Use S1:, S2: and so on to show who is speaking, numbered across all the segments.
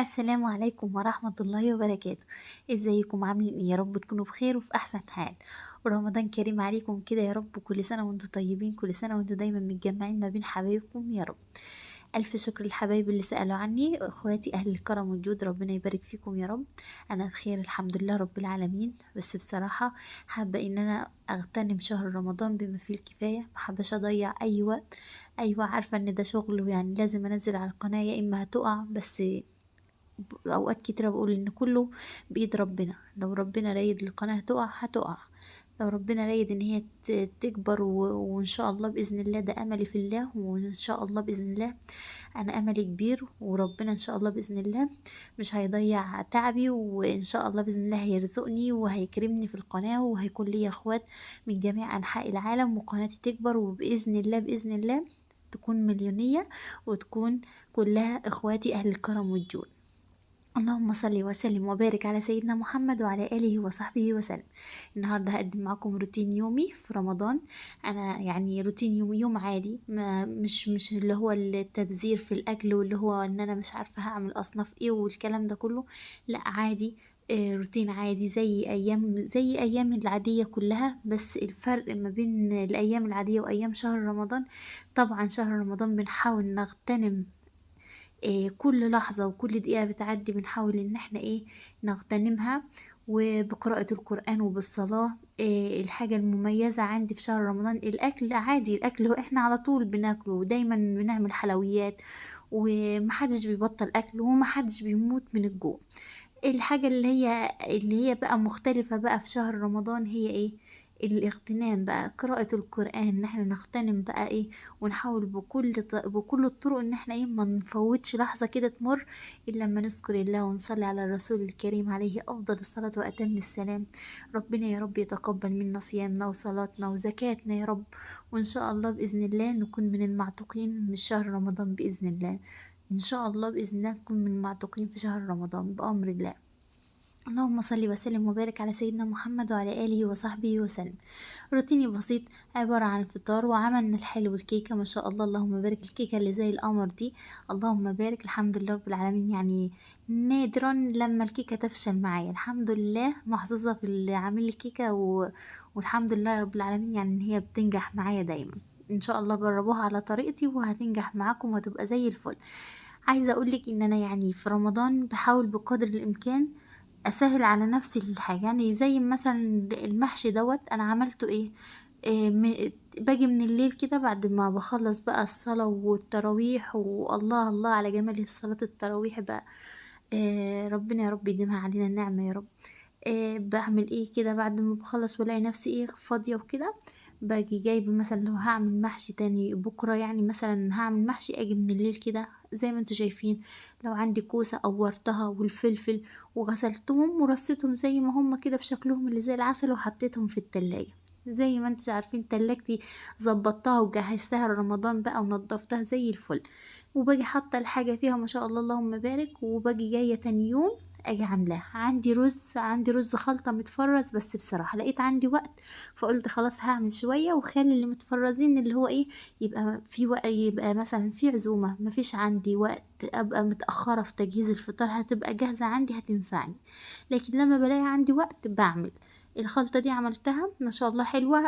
S1: السلام عليكم ورحمة الله وبركاته. ازيكم عاملين ايه؟ يا رب تكونوا بخير وفي احسن حال، ورمضان كريم عليكم كده يا رب. كل سنة وانتم طيبين، كل سنة وانتم دايما متجمعين ما بين حبايبكم يا رب. الف شكر للحبايب اللي سألوا عني، اخواتي اهل الكرم والجود، ربنا يبارك فيكم يا رب. انا بخير الحمد لله رب العالمين، بس بصراحة حابة ان انا اغتنم شهر رمضان بما فيه الكفاية، ما حابش اضيع اي وقت. ايوه عارفة ان ده شغل ويعني لازم انزل على القناة يا اما هتقع، بس اوقات كتيرة بقول ان كله بايد ربنا. لو ربنا رايد القناة هتقع هتقع، لو ربنا رايد ان هي تكبر وان شاء الله باذن الله، ده املي في الله، وان شاء الله باذن الله انا املي كبير، وربنا ان شاء الله باذن الله مش هيضيع تعبي، وان شاء الله باذن الله هيرزقني وهيكرمني في القناة، وهيكون لي اخوات من جميع انحاء العالم، وقناتي تكبر، وباذن الله باذن الله تكون مليونيه وتكون كلها اخواتي اهل الكرم والجود. اللهم صل وسلم وبارك على سيدنا محمد وعلى آله وصحبه وسلم. النهارده هقدم معاكم روتين يومي في رمضان. انا يعني روتين يومي يوم عادي، ما مش اللي هو التبذير في الاكل واللي هو ان انا مش عارفه هعمل اصناف ايه والكلام ده كله، لا عادي، روتين عادي زي ايام العادية كلها. بس الفرق ما بين الايام العادية وايام شهر رمضان، طبعا شهر رمضان بنحاول نغتنم كل لحظة وكل دقيقة بتعدي، بنحاول ان احنا نغتنمها، وبقراءة القرآن وبالصلاة. الحاجة المميزة عندي في شهر رمضان الاكل عادي، الاكل هو احنا على طول بناكله، ودايما بنعمل حلويات، ومحدش بيبطل اكل ومحدش بيموت من الجوع. الحاجة اللي هي بقى مختلفة بقى في شهر رمضان هي ايه؟ الاغتنام بقى، قراءة القرآن، ان احنا نغتنم بقى ايه، ونحاول بكل الطرق ان احنا ما نفوتش لحظة كده تمر الا لما نذكر الله ونصلي على الرسول الكريم عليه افضل الصلاة واتم السلام. ربنا يا رب يتقبل منا صيامنا وصلاتنا وزكاتنا يا رب، وان شاء الله بإذن الله نكون من المعتوقين من شهر رمضان بإذن الله. ان شاء الله بإذن الله نكون من المعتوقين في شهر رمضان بأمر الله. اللهم صل وسلم وبارك على سيدنا محمد وعلى آله وصحبه وسلم. روتيني بسيط عبارة عن فطار، وعملنا الحلو والكيكة ما شاء الله اللهم بارك، الكيكة اللي زي القمر دي اللهم بارك الحمد لله رب العالمين. يعني نادرا لما الكيكة تفشل معايا الحمد لله، محظوظة في اللي عامل الكيكة والحمد لله رب العالمين، يعني ان هي بتنجح معايا دايما. ان شاء الله جربوها على طريقتي وهتنجح معاكم وهتبقى زي الفل. عايزة اقولك ان انا يعني في رمضان بحاول بقدر الامكان اسهل على نفسي الحاجة، يعني زي مثلا المحشي دوت انا عملته ايه، باجي من الليل كده بعد ما بخلص بقى الصلاة والتراويح، والله الله على جمال صلاة التراويح بقى، ربنا يا رب يديمها علينا النعمة يا رب. بعمل ايه كده بعد ما بخلص والاقي نفسي فاضية وكده، باجي جايبه مثلا لو هعمل محشي تاني بكره، يعني مثلا هعمل محشي اجي من الليل كده زي ما انتوا شايفين، لو عندي كوسة قورتها والفلفل وغسلتهم ورصيتهم زي ما هم كده بشكلهم اللي زي العسل، وحطيتهم في التلاجة زي ما انتوا عارفين. تلاجتي ظبطتها وجهزتها لرمضان بقى ونضفتها زي الفل، وباجي حاطه الحاجة فيها ما شاء الله اللهم بارك. وباجي جاية تاني يوم اجي عاملاها. عندي رز خلطه متفرز، بس بصراحة لقيت عندي وقت فقلت خلاص هعمل شوية وخلي اللي متفرزين اللي هو يبقى في وقت، يبقى مثلا في عزومة مفيش عندي وقت ابقى متاخرة في تجهيز الفطار، هتبقى جاهزة عندي هتنفعني. لكن لما بلاقي عندي وقت بعمل الخلطة دي. عملتها ما شاء الله حلوة،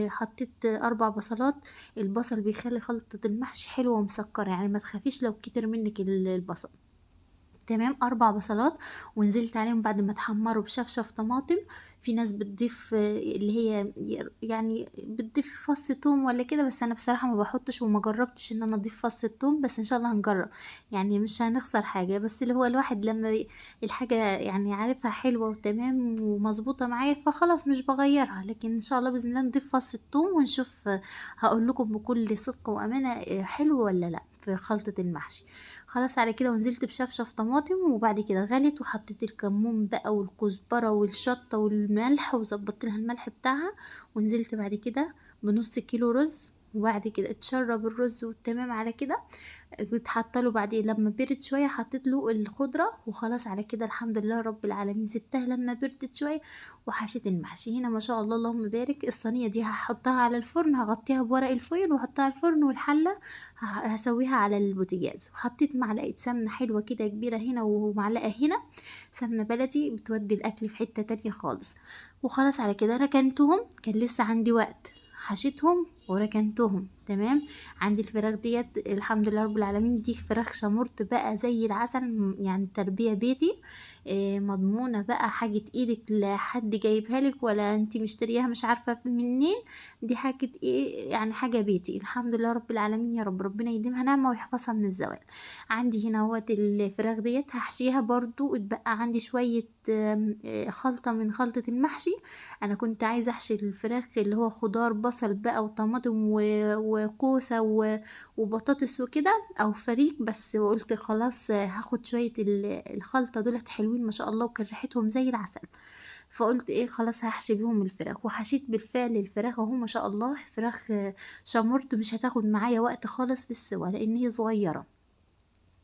S1: حطيت 4 بصلات. البصل بيخلي خلطه المحشي حلوة ومسكره، يعني ما تخافيش لو كتر منك البصل. تمام، 4 بصلات ونزلت عليهم بعد ما اتحمروا بشفشف طماطم. في ناس بتضيف اللي هي يعني بتضيف فص توم ولا كده، بس انا بصراحة ما بحطش وما جربتش ان انا اضيف فص التوم، بس ان شاء الله هنجرب، يعني مش هنخسر حاجة. بس اللي هو الواحد لما الحاجة يعني عارفها حلوة وتمام ومظبوطه معايا فخلاص مش بغيرها، لكن ان شاء الله باذن الله نضيف فص التوم ونشوف. هقول لكم بكل صدق وامانه حلو ولا لا في خلطه المحشي. خلاص على كده، ونزلت بشفشف طماطم، وبعد كده غلت وحطيت الكمون بقى والكزبره والشطه والملح، وظبطت لها الملح بتاعها. ونزلت بعد كده بنص كيلو رز وبعد كده اتشرب الرز والتمام على كده. كنت حاطه له بعدين لما برد شوية حطيت له الخضرة، وخلاص على كده الحمد لله رب العالمين. سبتها لما بردت شوية وحشيت المحشي. هنا ما شاء الله اللهم بارك. الصينية دي هحطها على الفرن، هغطيها بورق الفويل واحطها على الفرن، والحله هسويها على البوتاجاز. وحطيت معلقه سمنه حلوة كده كبيرة هنا ومعلقة هنا، سمنه بلدي بتودي الاكل في حتة تانية خالص. وخلاص على كده ركنتهم، كان لسه عندي وقت، حشيتهم وركنتهم تمام. عندي الفراخ ديت الحمد لله رب العالمين، دي فراخ شمرت بقى زي العسل، يعني تربية بيتي، مضمونة بقى، حاجة ايدك لا حد جايبها لك ولا انتي مشترياها مش عارفة منين، دي حاجة ايه يعني، حاجة بيتي الحمد لله رب العالمين. يا رب ربنا يديمها نعمة ويحفظها من الزوال. عندي هنا اهوت الفراخ ديت هحشيها برضو، اتبقى عندي شوية خلطة من خلطة المحشي. انا كنت عايزة احشي الفراخ اللي هو خضار بصل بقى وطماطم وكوسة وبطاطس وكده او فريك، بس قلت خلاص هاخد شوية الخلطة دولت حلوين ما شاء الله، وكان ريحتهم زي العسل، فقلت ايه خلاص هحشي بيهم الفراخ. وحشيت بالفعل الفراخ اهو ما شاء الله، فراخ شمرت مش هتاخد معايا وقت خالص في السوا لان هي صغيرة.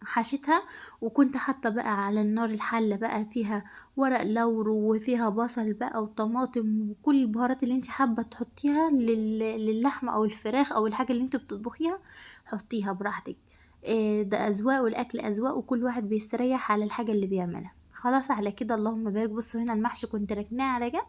S1: حشيتها وكنت حاطه بقى على النار الحلة بقى فيها ورق لورو وفيها بصل بقى وطماطم وكل البهارات اللي انت حابة تحطيها للحمه او الفراخ او الحاجة اللي انت بتطبخيها، حطيها براحتك. ده اذواق والاكل اذواق، وكل واحد بيستريح على الحاجة اللي بيعملها. خلاص على كده اللهم بارك. بصوا هنا المحشي كنت ركناه على جنب،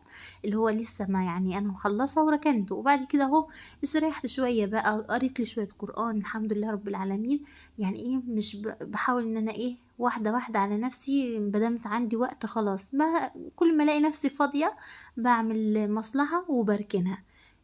S1: اللي هو لسه ما يعني انا مخلصة وركنته. وبعد كده اهو استريحت شوية بقى، قريت لي شوية قران الحمد لله رب العالمين. يعني ايه مش بحاول ان انا ايه واحدة واحدة على نفسي، مادامت عندي وقت خلاص، ما كل ما الاقي نفسي فاضية بعمل مصلحة وبركنها.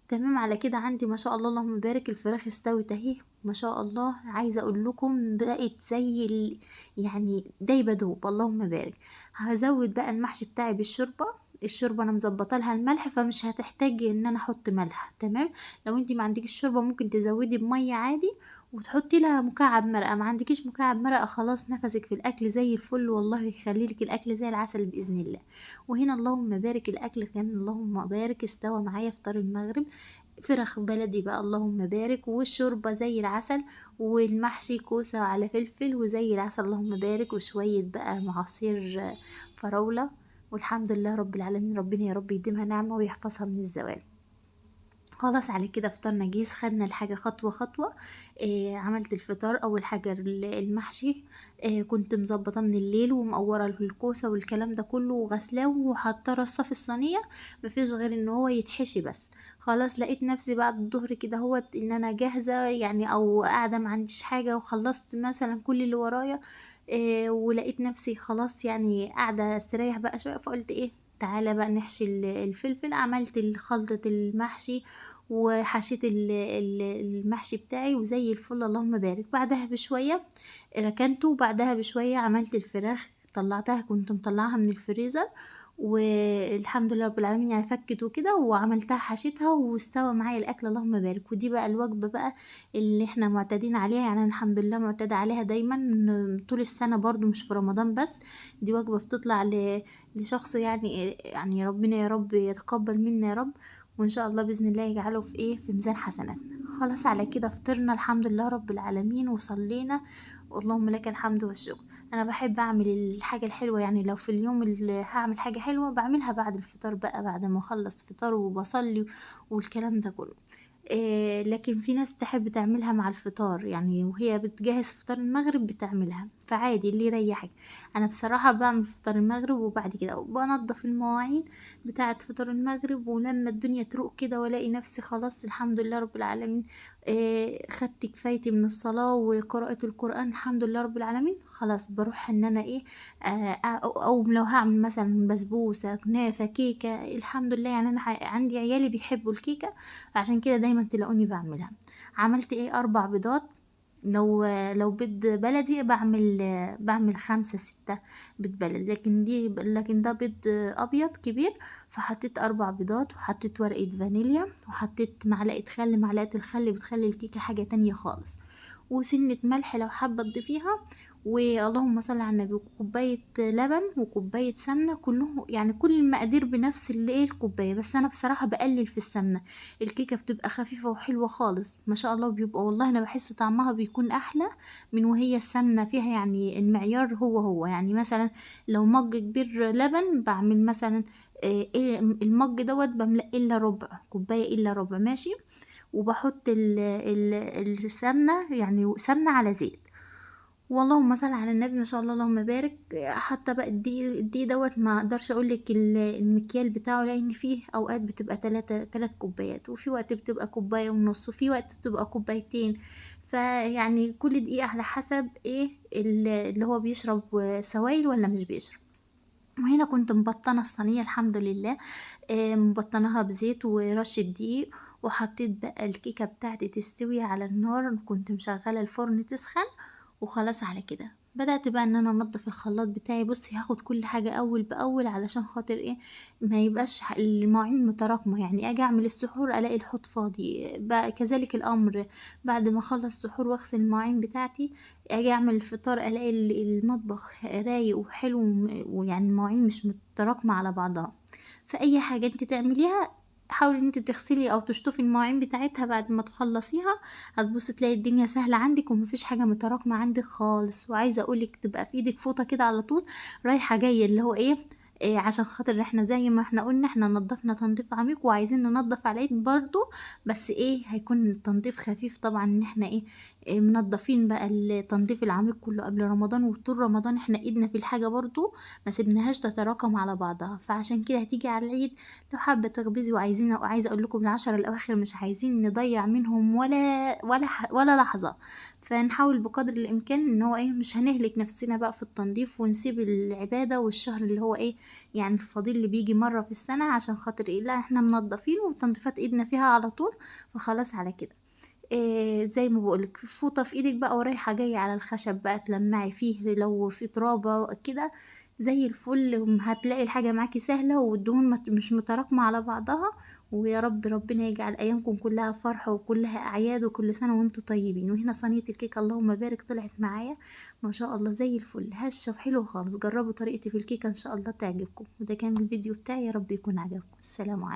S1: تمام على كده عندي ما شاء الله اللهم بارك الفراخ استوت اهي ما شاء الله. عايزه اقول لكم بقت زي يعني دايبه دوب اللهم بارك. هزود بقى المحشي بتاعي بالشوربه، الشوربة انا مظبطه لها الملح فمش هتحتاج ان انا احط ملح. تمام، لو انتي ما عندكيش شوربة ممكن تزودي بميه عادي وتحطي لها مكعب مرقه، ما عندكيش مكعب مرقه خلاص نفسك في الاكل زي الفل، والله يخلي لك الاكل زي العسل باذن الله. وهنا اللهم بارك الاكل كان اللهم بارك استوى معايا فطار المغرب، فراخ بلدي بقى اللهم بارك، والشوربه زي العسل، والمحشي كوسة على فلفل وزي العسل اللهم بارك، وشوية بقى معصير فراوله، والحمد لله رب العالمين. ربنا يا رب يديمها نعمه ويحفظها من الزوال. خلاص على كده فطرنا جاهز، خدنا الحاجة خطوة خطوة. عملت الفطار اول حاجة المحشي، كنت مظبطه من الليل ومقوره الكوسه والكلام ده كله وغسلاه وحاطاه رصه في الصينية، مفيش غير ان هو يتحشي بس. خلاص لقيت نفسي بعد الظهر كده هوت ان انا جاهزة يعني، او قاعدة ما عنديش حاجة وخلصت مثلا كل اللي ورايا، ولقيت نفسي خلاص يعني قاعدة استريح بقى شوية، فقلت ايه تعالى بقى نحشي الفلفل. عملت خلطه المحشي وحشيت المحشي بتاعي وزي الفل اللهم بارك. بعدها بشوية ركنته، وبعدها بشوية عملت الفراخ، طلعتها كنت مطلعها من الفريزر والحمد لله رب العالمين يعني فكت وكده، وعملتها حشيتها واستوى معايا الاكل اللهم بارك. ودي بقى الوجبة بقى اللي احنا معتادين عليها، يعني انا الحمد لله معتادة عليها دايما طول السنة برضو مش في رمضان بس. دي وجبة بتطلع لشخص يعني ربنا يا رب يتقبل منا يا رب، وان شاء الله باذن الله يجعله في ايه في ميزان حسناتنا. خلاص على كده فطرنا الحمد لله رب العالمين وصلينا، اللهم لك الحمد والشكر. انا بحب اعمل الحاجة الحلوة، يعني لو في اليوم اللي هعمل حاجة حلوة بعملها بعد الفطار بقى، بعد ما اخلص فطار وبصلي والكلام ده كله. لكن في ناس تحب تعملها مع الفطار يعني، وهي بتجهز فطار المغرب بتعملها، فعادي اللي يريحك. انا بصراحة بعمل فطار المغرب وبعد كده بنضف المواعين بتاعه فطار المغرب، ولما الدنيا تروق كده والاقي نفسي خلاص الحمد لله رب العالمين، خدت كفايتي من الصلاة وقراءة القران الحمد لله رب العالمين، خلاص بروح ان انا ايه او لو هعمل مثلا بسبوسه كنافه كيكة الحمد لله. يعني انا عندي عيالي بيحبوا الكيكه، عشان كده دايما تلاقوني بعملها. عملت ايه 4 بيضات، لو بيض بلدي بعمل 5 6 بيض بلدي، لكن ده بيض ابيض كبير، فحطيت 4 بيضات وحطيت ورقة فانيليا وحطيت معلقه خل. معلقه الخل بتخلي الكيكه حاجة تانية خالص، وسنة ملح لو حابة تضيفيها، واللهم صل على النبي، وكوبايه لبن وكوبايه سمنه، كلهم يعني كل المقادير بنفس الايه الكوباية، بس انا بصراحة بقلل في السمنة. الكيكه بتبقى خفيفة وحلوه خالص ما شاء الله، بيبقى والله انا بحس طعمها بيكون احلى من وهي السمنة فيها. يعني المعيار هو هو، يعني مثلا لو مج كبير لبن بعمل مثلا ايه المج دوت بملأ الا ربع كوباية، الا ربع ماشي، وبحط السمنة، يعني سمنه على زيت. واللهم صل على النبي ما شاء الله اللهم بارك. حتى بقى الدقيق دوت ما اقدرش اقولك المكيال بتاعه، لان فيه اوقات بتبقى 3 كوبايات، وفي وقت بتبقى كوباية ونص، وفي وقت بتبقى كوبايتين. فيعني كل دقيقة على حسب ايه اللي هو بيشرب سوائل ولا مش بيشرب. وهنا كنت مبطنه الصينية الحمد لله، مبطناها بزيت ورشه دقيق، وحطيت بقى الكيكه بتاعتي تستوي على النار، كنت مشغله الفرن تسخن وخلاص. على كده بدأت بقى ان انا انضف الخلاط بتاعي. بصي هاخد كل حاجة اول باول علشان خاطر ايه ما يبقاش المواعين متراكمة، يعني اجي اعمل السحور الاقي الحوض فاضي. بقى كذلك الامر بعد ما اخلص سحور واغسل المواعين بتاعتي، اجي اعمل الفطار الاقي المطبخ رايق وحلو، ويعني المواعين مش متراكمة على بعضها. فاي حاجة انت تعمليها حاولي ان انت تغسلي او تشطفي المواعين بتاعتها بعد ما تخلصيها، هتبصي تلاقي الدنيا سهلة عندك ومفيش حاجة متراكمه عندك خالص. وعايزه اقولك تبقى في ايدك فوطه كده على طول رايحة جاية، اللي هو ايه، عشان خاطر احنا زي ما احنا قلنا احنا نظفنا تنظيف عميق وعايزين ننظف على العيد برضو، بس ايه هيكون التنظيف خفيف طبعا، ان احنا ايه منظفين بقى التنظيف العميق كله قبل رمضان، وطول رمضان احنا ايدنا في الحاجة برضو ما سيبناهاش تتراكم على بعضها. فعشان كده هتيجي على العيد لو حابة تخبزي، وعايزين، وعايزه اقول لكم ال10 الاواخر مش عايزين نضيع منهم ولا لحظة، فنحاول بقدر الامكان ان هو ايه مش هنهلك نفسنا بقى في التنظيف، ونسيب العبادة والشهر اللي هو ايه يعني الفضيل اللي بيجي مرة في السنة، عشان خاطر ايه لا احنا منظفين والتنظيفات ايدنا فيها على طول. فخلاص على كده إيه زي ما بقولك فوطه في ايدك بقى ورايحه جاية على الخشب بقى تلمعي فيه لو في ترابه كده زي الفل، هتلاقي الحاجة معاكي سهلة والدهون مش متراكمه على بعضها. ويا رب ربنا يجعل ايامكم كلها فرح وكلها اعياد، وكل سنة وانتم طيبين. وهنا صينية الكيكه اللهم بارك طلعت معايا ما شاء الله زي الفل، هشه وحلوه خالص. جربوا طريقتي في الكيكه ان شاء الله تعجبكم. وده كان الفيديو بتاعي، يا رب يكون عجبكم. السلام عليكم.